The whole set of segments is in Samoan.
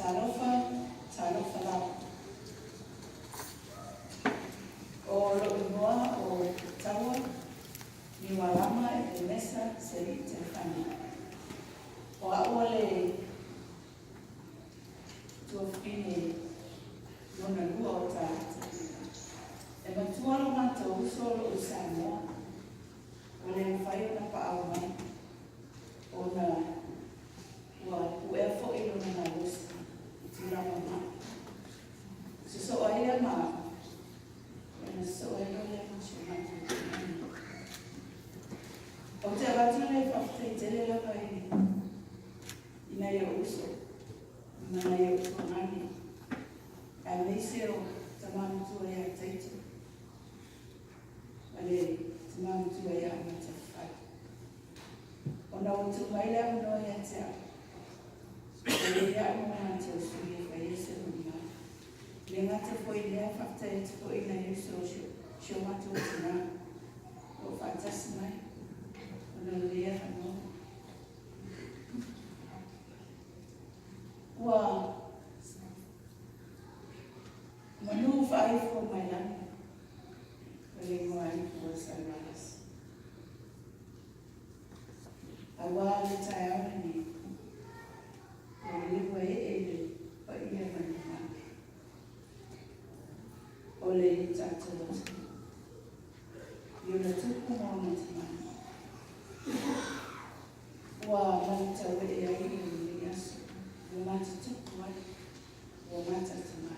Talofa, talofa lava. O lo'u igoa o Taua Niualama Epenesa Seli Telefani. O a'u o le tuafafine lona lua o Talata. E matua lo matou uso o loo i Samoa, ua le mafai ona paau mai ona ua puea foi lona malosi i tulaga ma'i. Sosoo ai lea ma a'u, ona sosoo ai loa lea ma si o matou tulaga. Ou te avatu le faafetai tele lava i nai ou uso ma nai ou tuagane, aemaise o tama matua ia Taito ma le tama matua ia Matafale. Ona ua tuu mai le avanoa ia te au, e i ai a'u ma matou sui e fai ai se molimau. E le gata foi i lea, faafetai atu foi i nai uso o si o matou tina o lo o faatasi mai ona o lenei avanoa. Ua manu faaifo mai lagi o le igoa ipu o Salevalasi. Auā le taeao lenei, ua liliu ai ee i le paia ma le mamalu o le tatou atunuu i ona tupu ma ona tamai. Ua malutauee ai i lenei aso, ua matatupu ai, ua matatamā,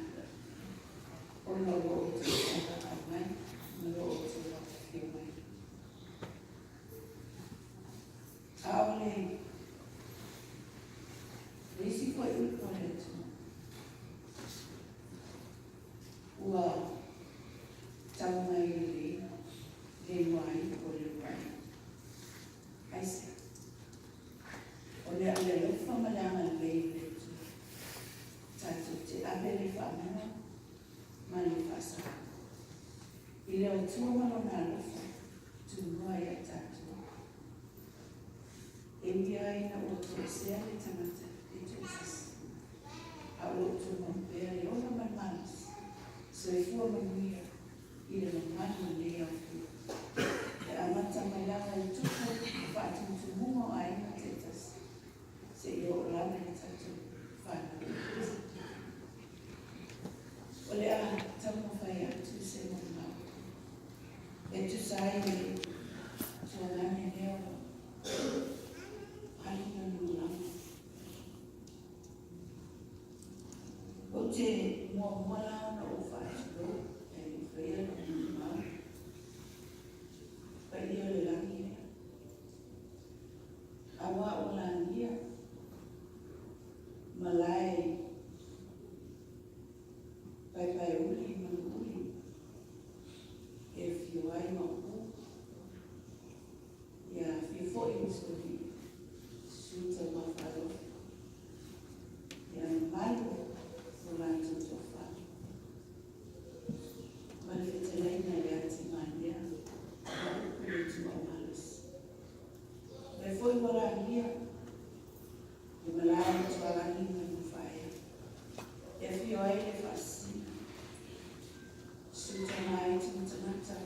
ona o lo outou tauaao mai ma lo outou afifio mai. A o le isi foi upu a le atunuu, ua tau mai i le le igoa ai o le uluai. Aisea? O le o le alofa ma le agalelei o le Atua, tatou te ave le faamua ma le faasao i le Atua ma Lona alofa tunoa ia i tatou. E ui lava ina ua toesea le tagata e toatasi, a o lo o tumau pea le ola ma le malosi, soifua manuia i le mamalu o lenei aofia. E amata mai lava i tupu ma faatumutumuga o aiga taitasi seia oo lava i tatou fanau laiti. O le a taumafai atu se molimau e tusa ai ma le tuagane lea ua alu lona olaga. Ou te muamua la ona ou faatulou ae le i faia lou molimau. Paia o le lagi ea, auā ua lagia malae paepaeuli ma Nuuuli e afio ai Maopu, ia afio foi Usoalii, Susu Tauafaalofa. Ia mamalu o latou toafa. Ma le fetalaiga ia Timalia ma upu le Atua malosi. O lea foi ua lagia le malae i Tualagi ma Nuufaea, e afio ai le Faasisina, Susu Tamaiti ma Tagata,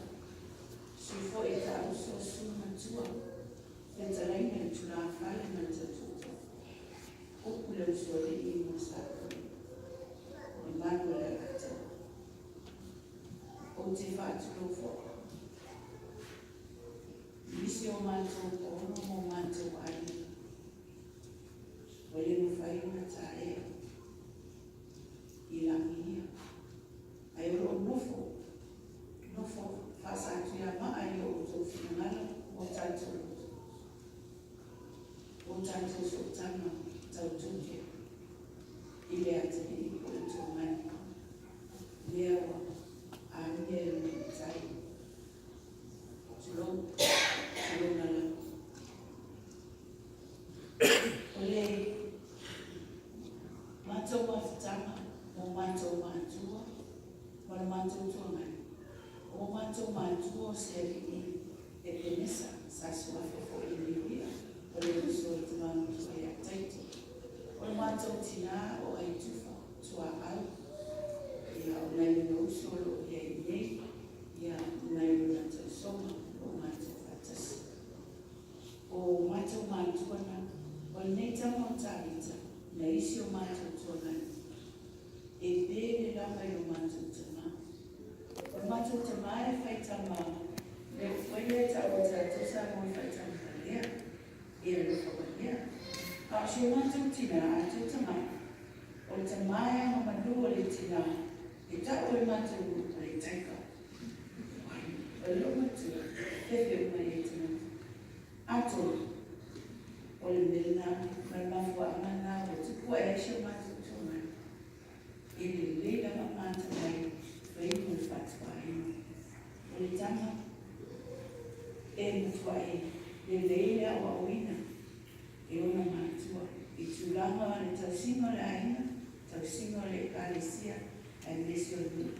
Susu foi Taauso, Susu Matua, Fetalaiga i le tulafale ma le tautoto, upu le usoalii ma Sapuli, le malu o le Alataua. Ou te faatulou foi i nisi o matou paolo ma o matou aiga ua le mafai ona taea i lagi ia, ae o lo o nofo, nofo faasatuiamaa i o outou finagalo ma o tatou loto, o tatou sootaga tau tupe i le atalii po o le tuagane lea ua amia e lona matai. Tulou, tulouna lava. O le matou mafutaga ma o matou matua ma lo matou tuagane, o o matou matua o se alii Epenesa, sa suafa foi i Niuia, o le uso o le tama matua ia Taito. O lo matou tinā o Aitufa. matou matua na, o lenei tama o Tavita, na isi o matou tuagani, e pele lava i lo matou tamā. O le matou tamā e faitama, le upu foi lea e ta'u e tatou Samoa e faitama valea, e alofa valea. A o si o matou tinā, a outou tamai, o le tamā e agamanū o le tinā, e ta'u e le matou nuu o le taika. O le loomatua, fefe uma i ai tagata. Atonu, o le mea lena ma le mafuaaga lena ua tupu ae ai si o matou tuagani, e lelei lava matamai fai mo le faatuaina. O le tama e matuai lelei le aoaoina e ona matua i tulaga o le tausiga o le aiga, tausiga o le Ekalesia aemaise o le nuu.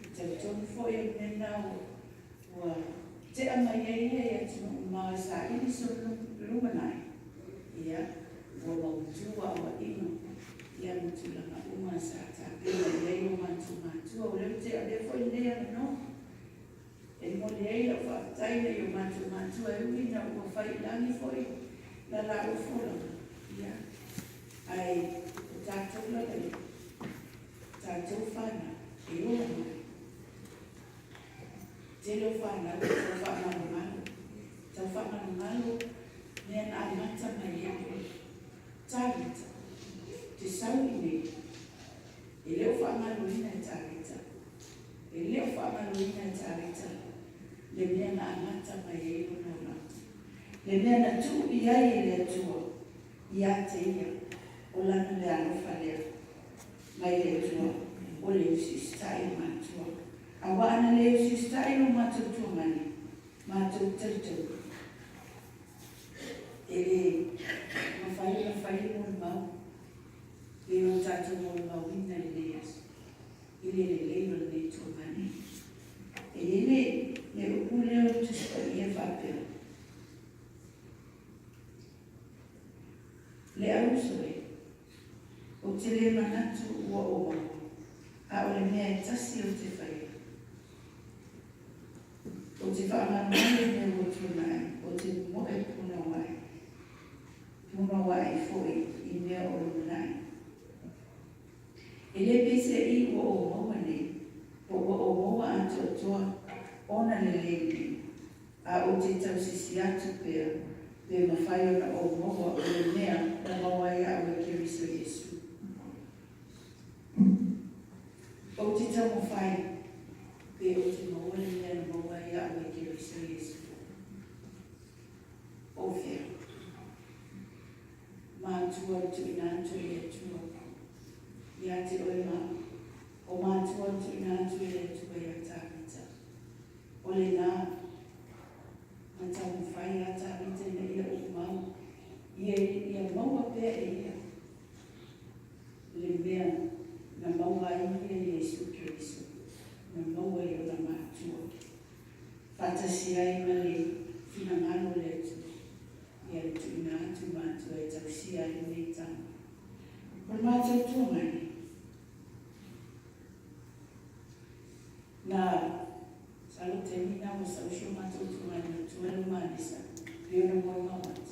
E talitonu foi o le mea lena ua tea mai ai ia i atunuu mamao e saili sona lumanai, ia, ua mautu aoaiga, ia ma tulaga uma sa tapena i ai o matou matua. O lea ou te avea foi lenei avanoa e momoli ai lau faafetai i nai o matou matua e ui ina ua fai i lagi foi la laua folauga, ia, ae o tatou lava ia, tatou fanau e ola mai. Tele o fanau e tau faamalumalu, tau faamalumalu mea na amata mai ai oe. Tavita, te sau i inei, e le o faamaloina e Tavita, e le o faamaloina e Tavita le mea na amata mai ai lona olaga, le mea na tuu i ai e le Atua ia te ia, o lana meaalofa lea mai le Atua, o le usiusitai o matua. Aua ana le usiusitai lo matou tuagani, matou talitaua, e le mafai ona fai le molimau, pei ona tatou molimauina i lenei aso, i le lelei o lenei tuagani. E i ai le upu lea o le Tusi Paia e faapea, Le auuso e, ou te le manatu ua ou maua, a o le mea e tasi ou te faia, ou te faamalumalu i mea ua tuanai, ou te momoe punouai, punouai foi i mea o lumanai. E le peiseai ua ou maua nei, po ua ou maua atoatoa ona lelei nei, a ou te tausisi atu pea, pe mafai ona ou maua o le mea na maua ai au e Keriso Iesu. Ou te taumafai pe ou te maua le mea na maua ai au e Keriso Iesu. O fea? Matua le tuuina atu e le Atua ia te oe ma o matua le tuuina atu e le Atua ia Tavita. O lena na taumafai ia Tavita ina ia ou mau, ia, ia maua pea e ia le mea na maua ai ia Iesu Keriso, na maua i ona matua, faatasi ai ma le finagalo o le Atua, ia le tuuina atu i matua e tausia ai lenei tama. O le matou tuagani, na masalo taimi na ua sau si o matou tuagani matua le Manisa, pei ona moemau atu,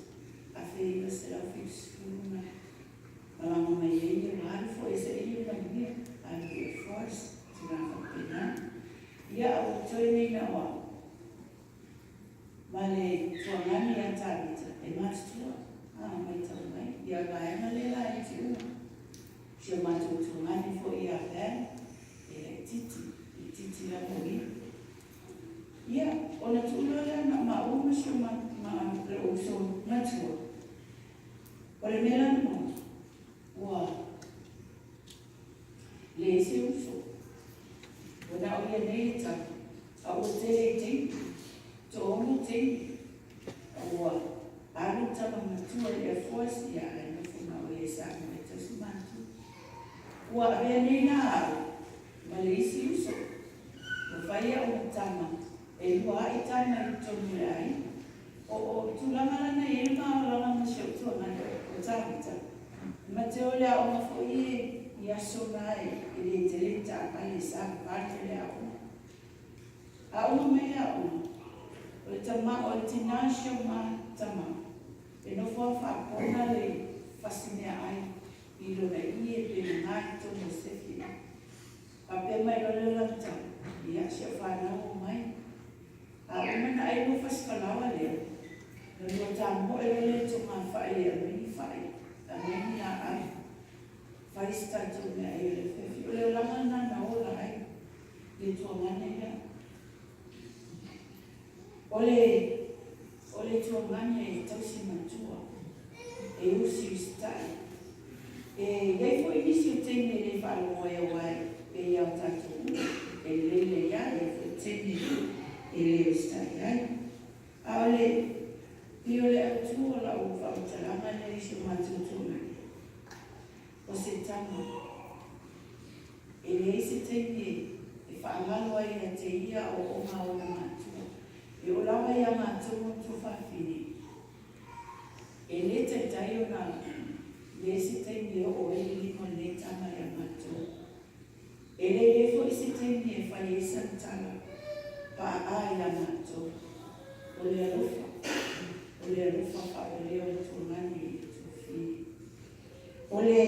1970 na malaga mai ai ia, ua alu foi e saili le manuia, alu i Air Force, tulaga faapena. Ia, a ua totoe nei na o au ma le tuagani ia Tavita e matutua, a maitau mai ia vaega lea laiti uma. Si o matou tuagani foi ia Ben, e laititi, itiiti lava o ia. Ia, ona tuu loa lea na o maua ma si o ma, ma lou uso matua. O le mea la na maua, ua leai se uso. Ua na o ia nei le tama, a ua tele i teine, toaono teine. A ua alu le tama matua i le Air Force, ia ae nofo ma o ia i Samoa e tausi matua. Ua avea nei la au ma le isi uso. Ua fai au ma tama, e lua ai tama i totonu o le aiga. O o tulaga la na i ai le maolaga ma si ou tuagana, o Tavita. E mate o le aoga foi e i aso na e le tele ni taavale e savavali le aoga. Aoga mai le aoga, o le tama, o le tina si o ma tama, e nofo i lona ie pe gagā i totonu o le sefe. Faapea mai loa lea o lana tala, Ia, si au fanau omai. A uma ona ai lua fasifalaoa lea, ona lua tamoe loa lea i togafai e aumai ni fai, aumai ni laau, fai se tatou meaai o le afiafi. O le olaga lena na ola ai le tuagane lea. O le, o le tuagane e tausi matua, e usi usitai. E i ai foi nisi o taimi e le faalogo ai aua e pei lava o tatou uma, e lelei le iā, e i ai foi taimi e le usitai ai. A o le pei o le autu o lau faamatalaga lea i si o matou tuagane, o se tama e leai se taimi e faagalo ai ia te ia aoaoga a ona matua. E oo lava ia matou ma tuafafine, e le taitai ona leai se taimi e oo ai le lima o lenei tama ia matou. E le i ai foi se taimi e fai ai sana tala paaa ia matou. O le alofa, o le alofa faavalea o le tuagane i le tuafafine. O le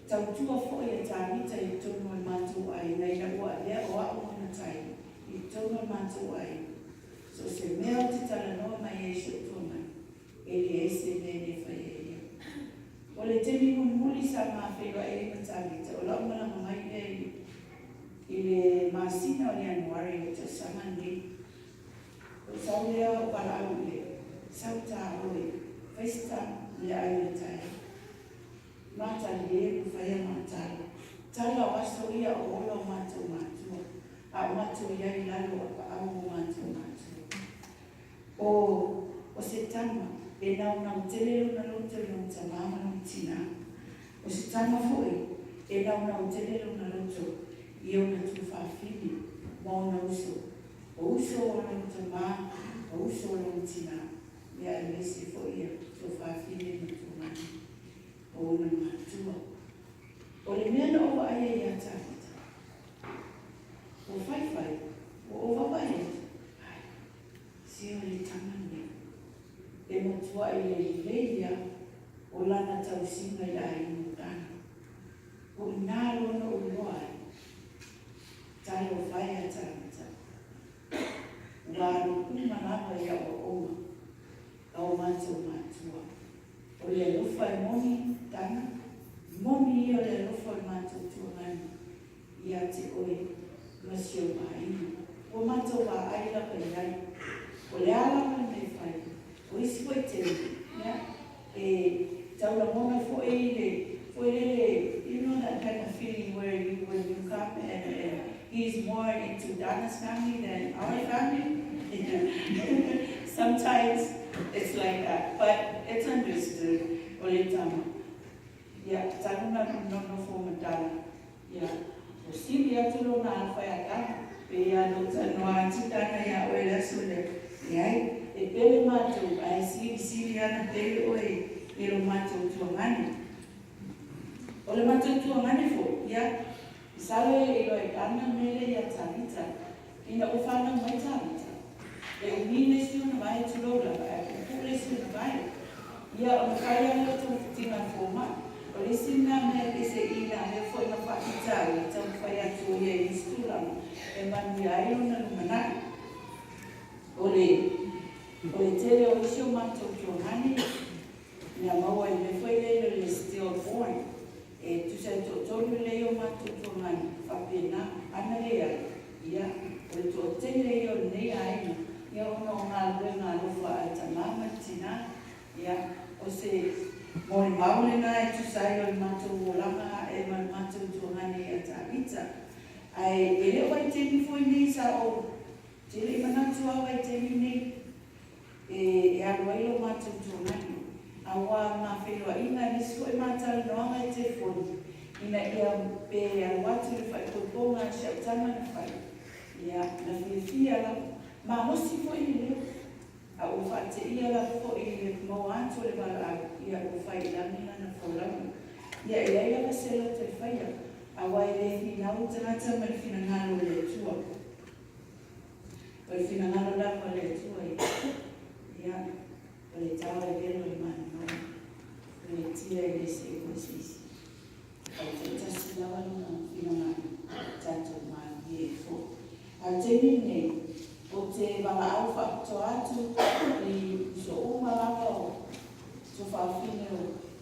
tautua foi a Tavita i totonu o le matou aiga ina ua avea o au ma matai i totonu o le matou aiga, so o se mea ou te talanoa mai ai i si ou tuanai, e leai se mea e le faia e ia. O le taimi mulimuli sa ma feiloai ai ma Tavita, o lau malaga mai lea i le i le masina o Ianuari o le tausaga lenei. Ou sau lea ou valaau i le sau ta oe, fai se ta meaai o le taeao. Matalie ma fai a ma tala. Tala o aso ia o ola o matou matua, a o matou i ai i lalo o apaau o matou matua. O, o se tama e naunau tele lona loto i lona tamā ma lona tinā. O se tama foi e naunau tele lona loto i ona tuafafine ma ona uso, o uso o lona tamā, o uso o lona tinā, ia aemaise foi ia tuafafine ma tuagane o ona matua. O le mea na ou vaai ai ia Tavita, ua faifai, ua ou vaavaai atu, ai, se o le tama lenei, e matuai lelei lava o lana tausiga i le aiga o Tana. O i ina loa na ou iloa ai, talofa e ia Tavita, ua alu uma lava i aoaoga a o matou matua. O le alofa e moni, Tana, moni ia o le alofa o le matou tuagane ia te oe ma si ou aiga. Ua matou vaai lava i ai. O le a lava le mea e fai, o isi foi taimi, ia, e tau lagona foi le, foi lele, you know that kind of feeling where you, when you come and, and he's more into Dana's family than our family? Sometimes it's like that, but it's understood. O le tama. Ia, talu na nonofo ma Dana, ia, ua sili atu lona alofa iā Dana, pei lava ona ou talanoa atu Dana iā oe i le aso lea, leai, e pele matou, ae silisili lava ona pele oe i lo matou tuagane. O le matou tuagane foi, ia, masalo e le iloa e Dana le mea lea ia Tavita, ina ua fanau mai Tavita, e umi le isi ona vae, tulou lava, ae puupuu le isi ona vae. Ia, ona fai lava lea o togafitiga a le fomai. O le isi lena mea e peiseai na avea foi ma faafitauli e taumafai atu o ia i nisi tulaga e manuia ai lona lumanai. O le, o le tele o isi o matou tuagane, na maua i le mea foi lele o le still born, e tusa e toatolu lelei o matou tuagane, faapena, ana leai, ia, o le toatele ia o lenei aiga, ia ona o galuega alofa a le tama ma le tina, ia, o se molimau lena e tusa ai o le matou olaga ae ma le matou tuagane ia Tavita. Ae e le o vaitaimi foi nei sa ou te le i manatu lava vaitaimi nei e alu ai lo matou tuagane, aua ma feiloaiga nisi foi ma talanoaga i telefoni ina ia pe alu atu i le faaipoipoga a si au tama na fai, ia, na fiafia lava. Malosi foi le leo, a ua faateia lava foi i le maua atu o le valaau, ia ua fai i lagi lana folauga. Ia e leai lava se loto e faia, aua e le finau le tagata ma le finagalo o le Atua. O le finagalo lava o le Atua ia, ia, o le tao e velo i manumanu, o le tia e le seua i se isi. tuafafine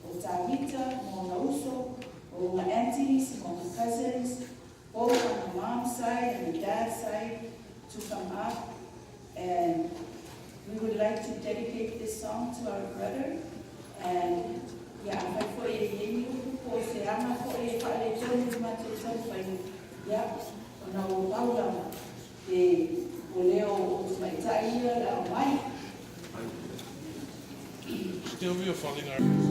o Tavita ma ona uso, o ona aunties ma ona cousins, both on the mom's side and the dad's side, to come up. And we would like to dedicate this song to our brother. And yeah, afai foi e i ai ni upu po o se aga foi e faaletonu i le matou taumafaiga, ia, ona ua pau lava e ua leo o tamaitai ia le aumai. Still we are falling our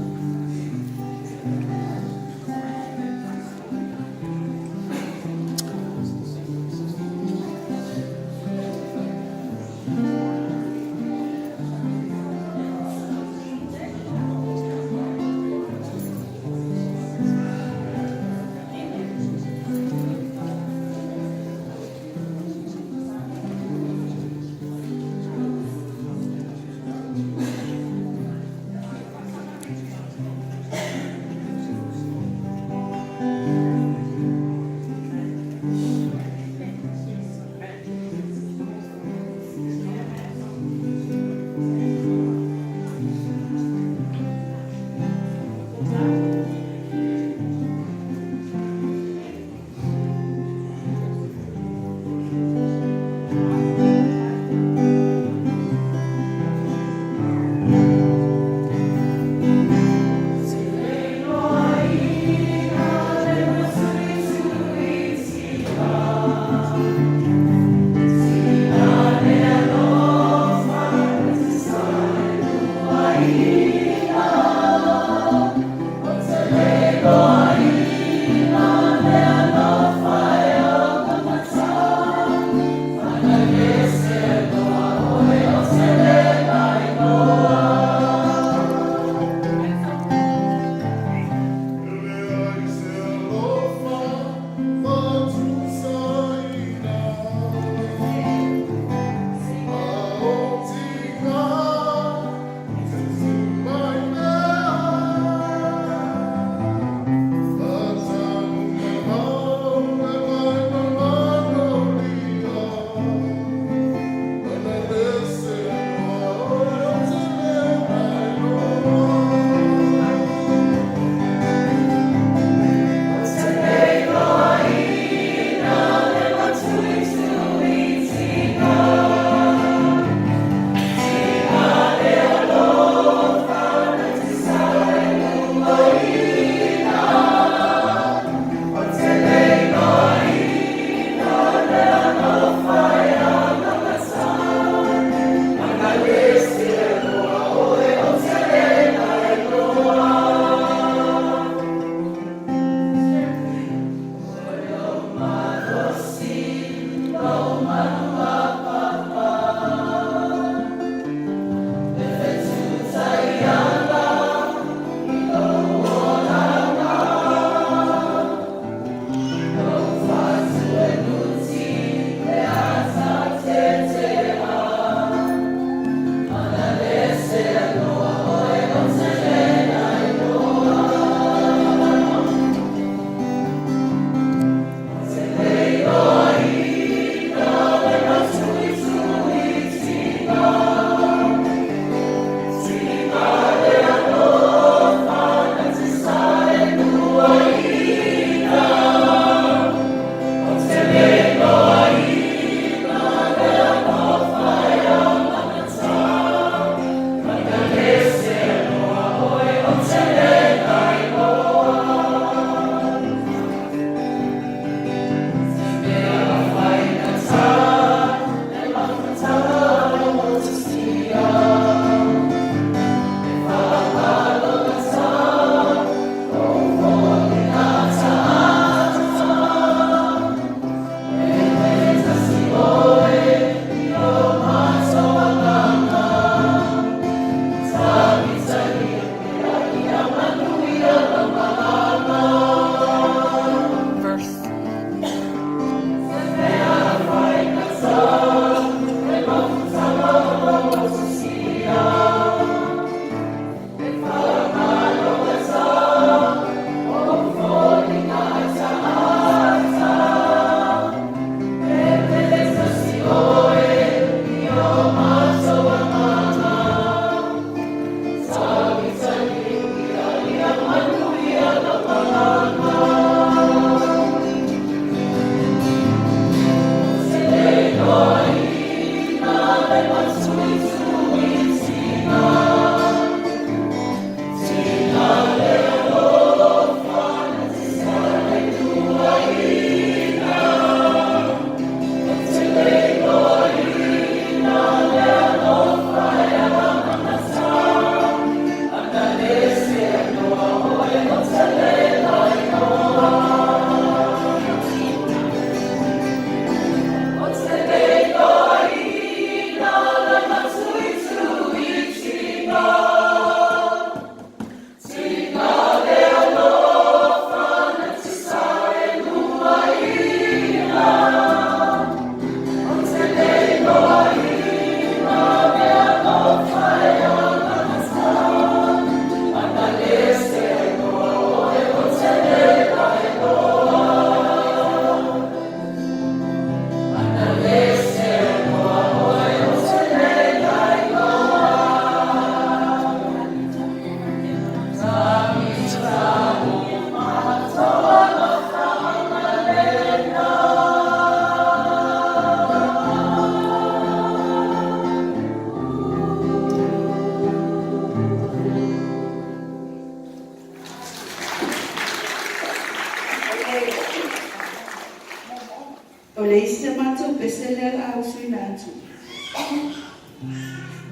le isi a matou pese lea o le a usuina atu,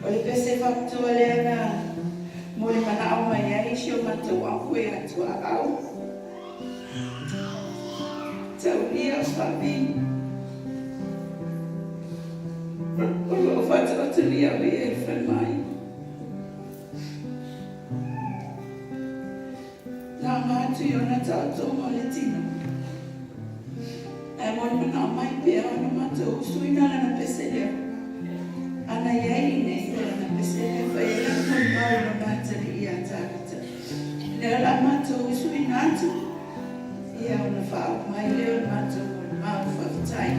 o le pese faapitoa lea na molimanao mai ai si o matou uncle ia Tuaau. Taulia Fabi. O lo o faataotolia ua i ai le falemai. Laga atu i ona taotoga o le tino, ae molimanao mai pea ona matou usuina lana pese lea. Ana i ai i inei o lana pese lea e fai ai lana molimau i lona atalii ia Tavita. Lea o le a matou usuina atu, ia ona faauma mai lea o le matou molimau. Faafetai.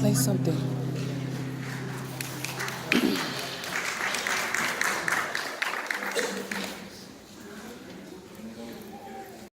Play something.